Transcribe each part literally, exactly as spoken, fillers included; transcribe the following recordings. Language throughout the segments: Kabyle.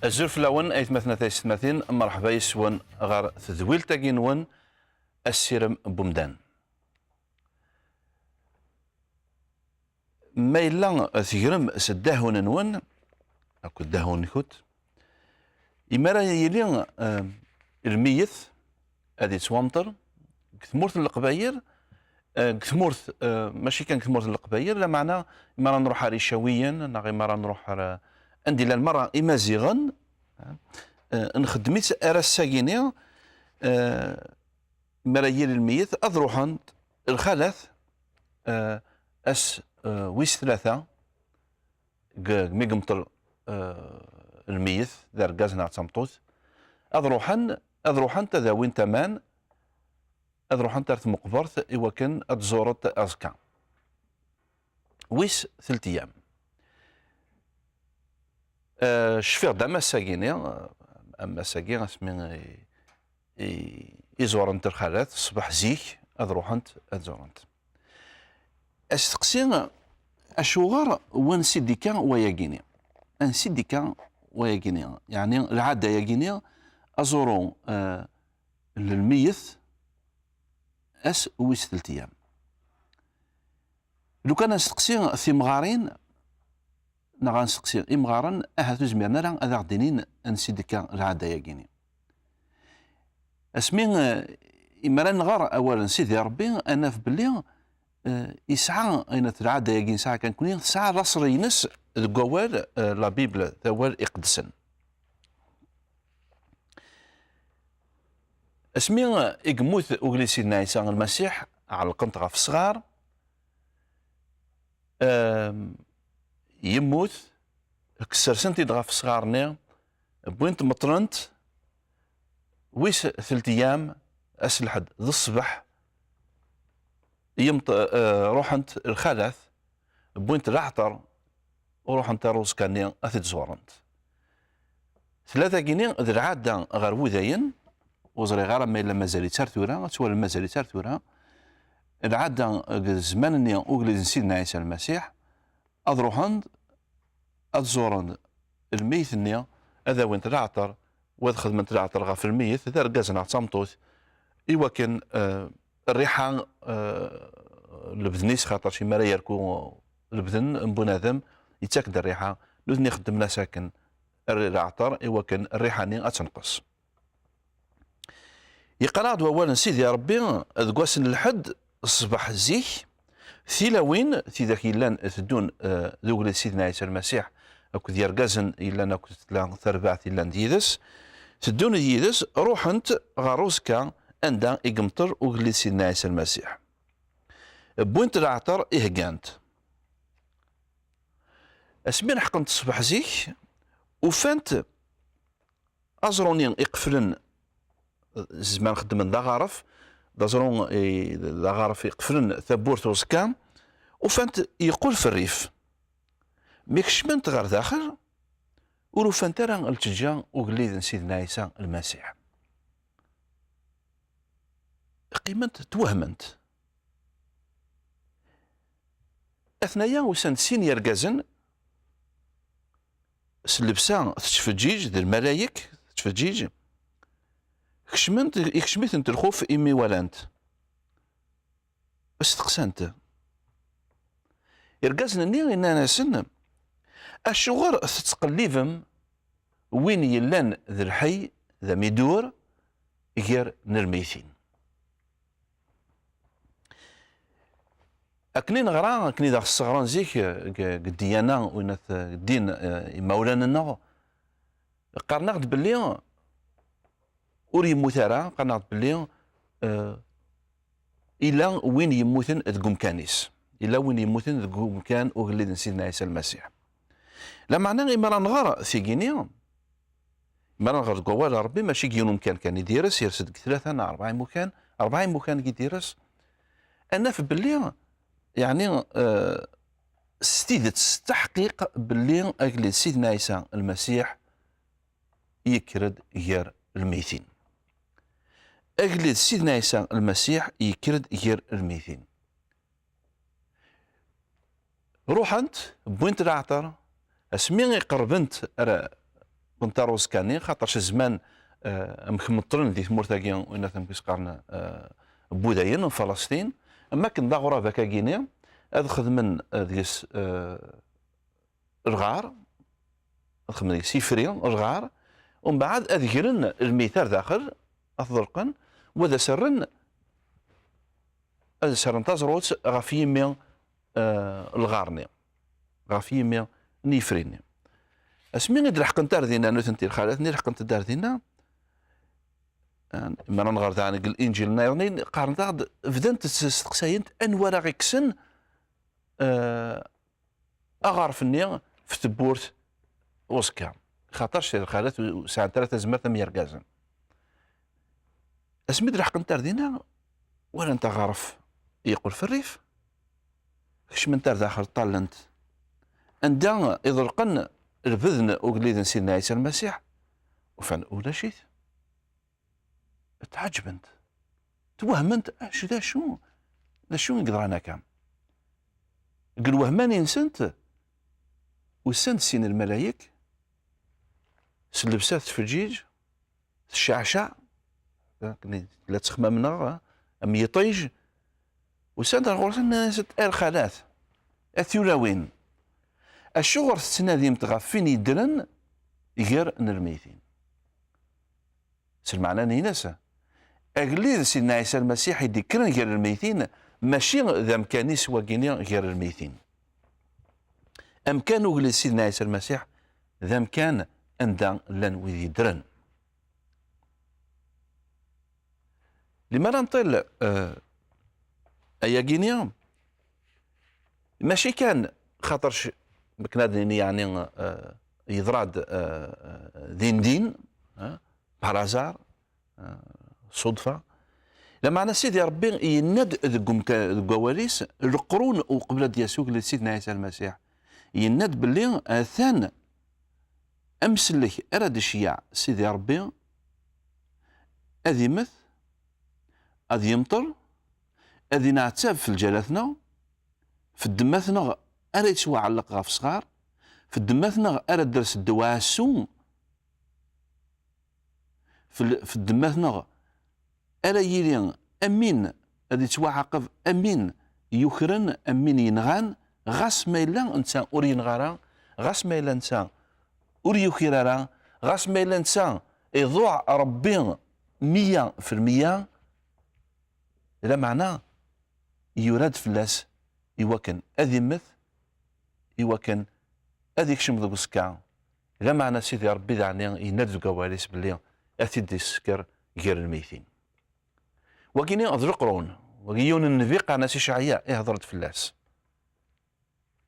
Azul fell-awen, aytmaten a taysetmatin, merḥba yes-wen ɣer tedwilt-agi-nwen, Assirem n wemdan. Ma yella tegrem s ddahun-nwen akked ddahun-nkent, imi ara yili, eh, lmiyet ad yettwamter deg tmurt n Leqbayel, eh, deg tmurt, eh, mačči kan deg tmurt n Leqbayel, lameɛna imi ara nruḥ ar Icawiyen, neɣ imi ara nruḥ ar, eh, anda i llan merra Imaziɣen, eh, nxeddem-itt ar ass-agi-ni, eh, mi ara yili lmeyet, ad ruḥen lxalat, eh, ass, eh, wis tlata, deg, deg mi yemṭel, eh, lmeyet, d argaz neɣ d tameṭṭut, ad ruḥen, ad ruḥent ad awint aman, ad ruḥent ar tmeqbert i wakken ad ẓurent aẓekka. Wis telt iyam. Eh, cfiɣ-d am ass-agi-ni, am ass-agi asmi i, i, i ẓurent lxalat, ṣṣbeḥ zik ad ruḥent ad ẓurent. Asteqsi, acuɣer wansi d-ikka wayagi-ni? Ansi d-ikka wayagi-ni? Yeɛni lɛada-yagi-ni, aẓuru, eh, n lmeyet ass wis telt iyam. Lukan ad nesteqsi timɣarin, neɣ ad nesteqsi imɣaren, ahat ur zmiren ara ad aɣ-d-inin ansi d-tekka lɛada-yagi-ni. Asmi, eh, imi ara nɣer awal n Sidi Ṛebbi, ad naf belli, eh, yesɛa ayen at lɛada-yagi nesɛa kan nekni, tesɛa laṣel-ines deg wawal, eh, la Bible, d awal iqedsen. Asmi, eh, i yemmut ugellid Sidna Ɛisa Lmasiḥ, ɛelqen-t ɣef ṣṣɣar, Ehm, yemmut, ssersen-t-id ɣef ṣṣɣar-nni, wwin-t meṭṭlen-t, wis telt iyam, ass lḥedd d ṣṣbeḥ, yemṭ-, eh, ruḥent lxalat, wwin-t leɛṭer, u ruḥent ar uẓekka-nni ad t-id-ẓurent. Tella tagini d lɛada ɣer wudayen, ur ẓriɣ ara ma yella mazal-itt ar tura, ad twalem mazal-itt ar tura. Lɛada deg zzman-nni ugellid n Sidna Ɛisa Lmasiḥ, ad ruḥen ad ẓuren lmeyyet-nni, ad awint leɛṭer, u ad xedment leɛṭer ɣef lmeyyet, d argaz neɣ d tameṭṭut, i wakken, eh, rriḥa, eh, lebden-is, xaṭer imi ara yerku lebden n bunadem, yettak-d rriḥa, nutni xeddmen-as akken, ar leɛṭer i wakken rriḥa-nni ad tenqes. Yeqqar-aɣ-d wawal n Sidi Ṛebbi, deg wass n lḥedd, ṣṣbeḥ zik, tilawin, tidak yellan teddun, eh, d ugellid Sidna Ɛisa Lmasiḥ, akked yergazen yellan akked tla tarbaɛt yellan d yid-s, teddun d yid-s, ruḥent ɣer uẓekka anda i yemṭel ugellid Sidna Ɛisa Lmasiḥ. Wwint leɛṭer i heggant. Asmi leḥqent ṣṣbeḥ zik, ufant aẓru-nni iqeflen, zzman xeddmen d aɣaref, d aẓru i, d aɣaref iqeflen tawwurt uẓekka, ufant yeqqel f rrif. Mi kecment ɣer daxel, ur ufant ara lǧeǧǧa ugellid n Sidna Ɛisa Lmasiḥ. Qqiment twehment. Atnaya usan-d sin yergazen s llebsa tettfeǧǧiǧ, d lmalayek tettfeǧǧiǧ, kecmen-t, ikcem-itent lxuf imi walan-t. Steqsan-t. Irgazen-nni innan-asen: "Acuɣer tettqellibem win yellan d lḥey, d amidur, gar n lmeytin?" Akken i neɣra, akken i d aɣ-sseɣran zik, eh, deg, deg ddiyana, winat, eh, ddin, eh, imawlan-nneɣ, qqaren-aɣ-d belli ur yemmut ara, qqaren-aɣ-d belli, eh, ila win yemmuten deg umkan-is. Ila win yemmuten deg umkan ugellid n Sidna Ɛisa Lmasiḥ. Lameɛna, imi ara nɣer tigini, Mi ara nɣer deg wawal n Ṛebbi, mačči deg yiwen umkan kan i d-ires, ires deg tlata neɣ ṛebɛa imukan, ṛebɛa imukan i d-ires, ad naf belli, yeɛni, eh, s tidet, s taḥqiq, belli agellid Sidna Ɛisa Lmasiḥ yekker-d gar lmeytin. Agellid Sidna Ɛisa Lmasiḥ yekker-d gar lmeytin. Ruḥent, wwint leɛṭer, asmi i qerbent ar qenṭar uẓekka-nni, xaṭer s zzman, eh, amek meṭṭlen di tmurt-agi, winat amek i s-qqaren, eh, n Wudayen, n Falastin, am akken d aɣrab akkagini, ad xedmen, eh, deg-s, eh, lɣar, ad xedmen deg-s ifri, lɣar, umbeɛd ad gren lmit ar daxel, ad t-ḍelqen, u ad as-rren, ad as-rren taẓrut ɣef yimi, eh, lɣar-nni, ɣef yimi n yifri-nni. Asmi i d-leḥqent ar dinna, nutenti lxalat-nni, leḥqent-d ar dinna, eh, mi ara nɣer daɣen deg Linǧil nniḍen, qqarent-aɣ-d, bdant s-, steqsayent anwa ara ɣ-ikksen, eh, aɣaref-nni f tewwurt uẓekka, xaṭer lxalat ur sɛant ara tazmert am yergazen. Asmi d-leḥqent ar dinna, walant aɣaref yeqqel f rrif, kecment ar daxel, ṭṭalent anda iḍelqen lbedn ugellid n Sidna Ɛisa Lmasiḥ, ufan ulac-it. Tɛeǧbent, twehment, acu d acu, d acu i yeḍran akka? Deg lwehma-nni-nsent, usan-d sin lmalayek s llebsa tettfeǧǧiǧ, tecceɛceɛ, akken i tella ttexmam-nneɣ, am yiṭij, usan-d ar ɣur-sen, nnan-asent, a lxalat, a tulawin, acuɣer tettnadimt ɣef win yeddren gar n lmeytin? S lmeɛna-nni-ines, agellid Sidna Ɛisa Lmasiḥ i d-ikkren gar lmeytin, mačči d amkan-is wagini gar lmeytin. Amkan ugellid Sidna Ɛisa Lmasiḥ d amkan anda llan wid yeddren. Limer ad nṭil, eh, ayagini, mačči kan xaṭer c-, akken ad nini, yeɛni, eh, yeḍra-d, eh, eh, din din, eh, par hasard, eh, ṣṣudfa. Lameɛna Sidi Ṛebbi yenna-d deg umka-, deg wawal-is, leqrun uqbel ad d-yas ugellid Sidna Ɛisa Lmasiḥ, yenna-d belli atan amsellek ara d-iceyyeɛ Sidi Ṛebbi, ad immet, ad yemṭel, ad ineɛtab f lǧalat-nneɣ, f ddemmat-nneɣ ara yettwaɛelleq ɣef ṣṣɣar, f ddemmat-nneɣ ara d-ters ddewɛa s, f l-, f ddemmat-nneɣ ara yili am win ad yettwaɛaqeb, am win yukren, am win yenɣan, ɣas ma yella netta ur yenɣa ara, ɣas ma yella netta ur yukir ara, ɣas ma yella netta iḍuɛ Ṛebbi meyya f lmeyya, lameɛna yura-d fell-as i wakken ad immet, i wakken ad ikcem deg uẓekka. Lameɛna Sidi Ṛebbi daɣen yenna-d deg wawal-is belli ad t-id-isker gar lmeytin. Wagini d leqrun, wagi yiwen n nnbi qqaren-as Icɛaya, ihder-d fell-as.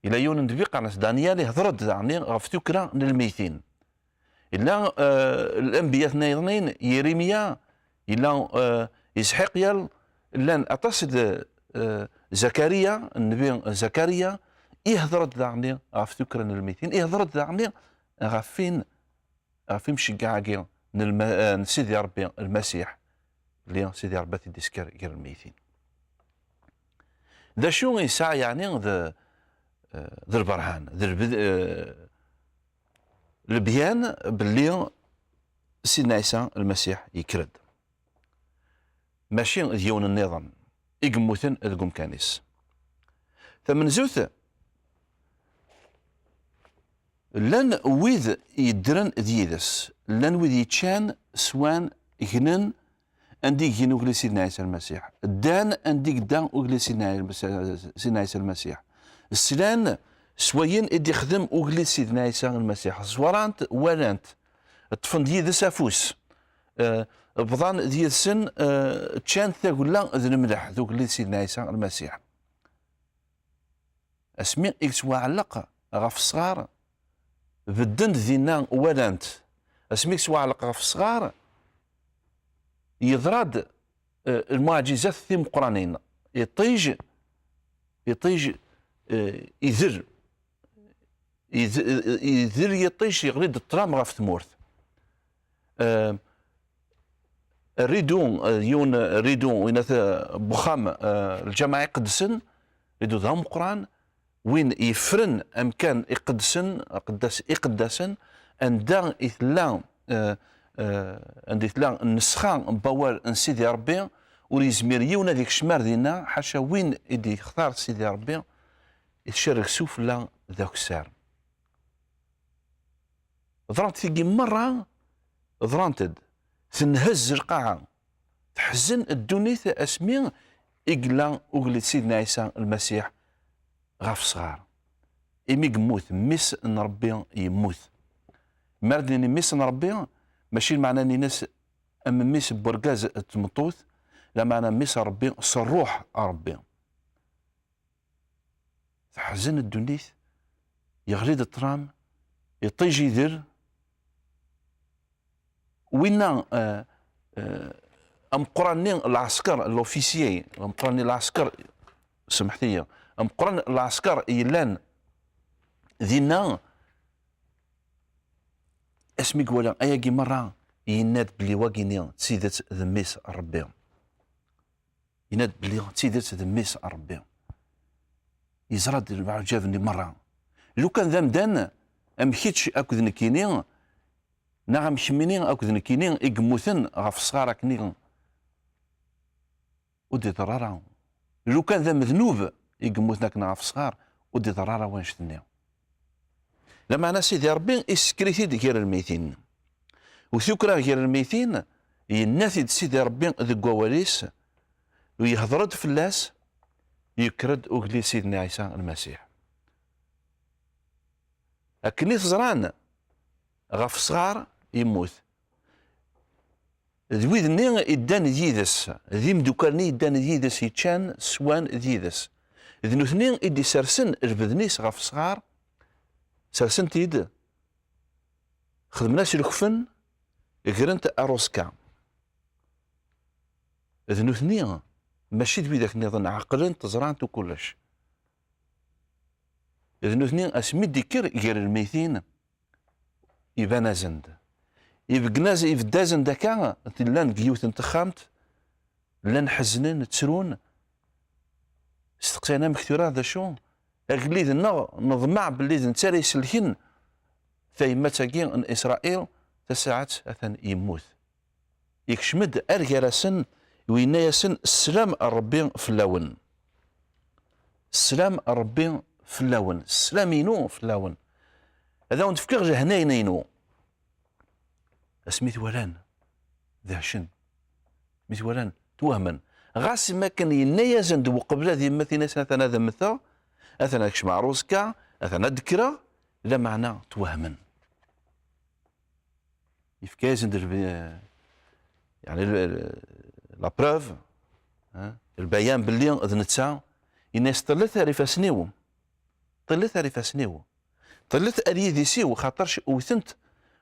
Yella yiwen n nnbi qqaren-as Danyal, ihder-d daɣen ɣef tukkra n lmeytin. Yella, eh, lanbiyat nniḍen, Yirimya, yella, eh, Isḥiqyal, llan aṭas d, eh, Zakariya, nnbi Zakariya, ihder-d daɣen ɣef tukkra n lmeytin, ihder-d daɣen ɣef win, ɣef imceggeɛ-agi n lma-, eh, n Sidi Ṛebbi Lmasiḥ, belli Sidi Ṛebbi ad t-id-isker gar lmeytin. D acu i yesɛa, yeɛni, d, eh, d lberhan, d lbed-, eh, lebyan belli Sidna Ɛisa Lmasiḥ yekker-d, mačči d yiwen nniḍen i yemmuten deg umkan-is. Tamenzut, llan wid yeddren d yid-s, llan wid yeččan, swan, gnen, anda i gin ugellid Sidna Ɛisa Lmasiḥ. Ddan anda i yedda ugellid Sidna Ɛisa, Sidna Ɛisa Lmasiḥ. Slan s wayen i d-ixdem ugellid Sidna Ɛisa Lmasiḥ. Ẓwrant, walant, ṭṭfen-d yid-s afus. Eh, bḍan d yid-sen, eh, ččan tagella d lemleḥ d ugellid Sidna Ɛisa Lmasiḥ. Asmi i yettwaɛelleq ɣef ṣṣɣar, bedden dinna, walant. Asmi i yettwaɛelleq ɣef ṣṣɣar, yeḍra-d, eh, lmuɛǧizat timeqqranin. Iṭij, iṭij, eh, idel. Id-, idel yiṭij, yeɣli-d ṭṭlam ɣef tmurt. Eh, rridu, eh, yiwen rridu, winat, eh, n uxxam, eh, lǧameɛ iqedsen, rridu d ameqqran, win yeffren amkan iqedsen, aqeddas, iqeddasen, anda i tella, eh, eh, anda i tella nnessxa n wawal n Sidi Ṛebbi, ur yezmir yiwen ad ikcem ar dinna, ḥaca win i d-yextar Sidi Ṛebbi, itcerreg sufella d akessar. Ḍrant tigi merra, ḍrant-d. Tenhezz lqaɛa. Teḥzen ddunit asmi i yella ugellid Sidna Ɛisa Lmasiḥ ɣef ṣṣɣar. Imi yemmut, mmi-s n Ṛebbi yemmut. Mi ara d-nini mmi-s n Ṛebbi, mačči lmeɛna nini-as am mmi-s n urgaz d tmeṭṭut, lameɛna mmi-s n Ṛebbi s ṛṛuḥ n Ṛebbi. Teḥzen ddunit, yeɣli-d ṭṭlam, iṭij ider. Winna, eh, eh, ameqqran-nni n lɛesker, l'officier, ameqqran-nni n lɛesker, semḥet-iyi, ameqqran n lɛesker yellan dinna, asmi i iwala ayagi merra, yenna-d belli wagini d tidet d mmi-s n Ṛebbi. Yenna-d belli d tidet d mmi-s n Ṛebbi. Yeẓra-d leɛǧab-nni merra. Lukan d amdan am kečč akked nekkini, neɣ am kemmini akked nekkini i yemmuten ɣef ṣṣɣar akkenni, ur d-iḍerru ara. Lukan d amednub i yemmuten akken ɣef ṣṣɣar, ur d-iḍerru ara wanect-nni. Lameɛna Sidi Ṛebbi issekker-it-id gar lmeytin. U tukkra gar lmeytin, yenna-t-id Sidi Ṛebbi deg wawal-is, u yehder-d fell-as, yekker-d ugellid Sidna Ɛisa Lmasiḥ. Akken i t-ẓran, ɣef ṣṣɣar yemmut. D wid-nni iddan d yid-s, d imeddukal-nni iddan d yid-s, yeččan, swan d yid-s. D nutni i d-isersen lbedn-is ɣef ṣṣɣar, sersen-t-id, xedmen-as lekfen, gren-t aruẓka. D nutni, mačči d widak nniḍen, ɛeqlen-t, ẓran-t u kullec. D nutni, asmi d-ikker gar lmeytin, iban-asen-d. Ibeggen-as-, ibedd-asen-d akka, llan deg yiwet n texxamt, llan ḥeznen, ttrun. Steqsayen amek tura d acu? Agellid-nneɣ, neḍmeɛ belli d netta ara iselken tayemmat-agi n Isṛayil, tasaɛet atan yemmut. Yekcem-d ar gar-asen, u yenna-yasen: "Sslam n Ṛebbi fell-awen. Sslam n Ṛebbi fell-awen. Sslam-inu fell-awen. Ad awen-d-fkeɣ lehna-inu." Asmi t-walan, dehcen. Mi t-walan, twahmen. Ɣas mi akken yenna-yasen-d uqbel ad yemmet, yenna-yasen: "Atan ad mmteɣ, atan ad kecmeɣ ɣer uẓekka, atan ad d-kkreɣ", lameɛna twahmen. Yefka-yasen-d lbi-, yeɛni l-, l-, la preuve, hein, lbayan belli d netta. Yenna-yas: "Ṭellet ar ifassen-iw, ṭellet ar ifassen-iw, ṭellet ar yidis-iw, xaṭerc wten-t,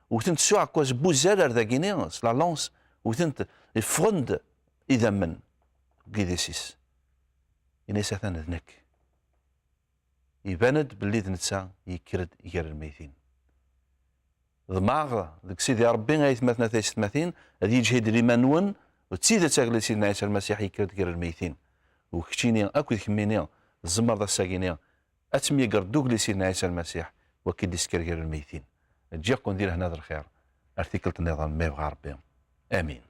wten-t s uɛekkaz n wuzzal ar dagini, s la lance, wten-t, ffɣen-d idammen deg yidis-is." Yenna-yas: "Atan d nekk." Iban-d belli d netta yekker-d gar lmeytin. Ḍemɛeɣ deg Sidi Ṛebbi, ay atmaten, a taysetmatin, ad yeǧhid liman-nwen, u d tidet agellid Sidna Ɛisa Lmasiḥ yekker-d gar lmeytin. U keččini akked kemmini tzemreḍ ass-agini ad temyagreḍ d ugellid Sidna Ɛisa Lmasiḥ, wakken d-isker gar lmeytin. Ǧǧiɣ-ken di lehna d lxir. Ar tikkelt nniḍen, ma yebɣa Ṛebbi. Amin.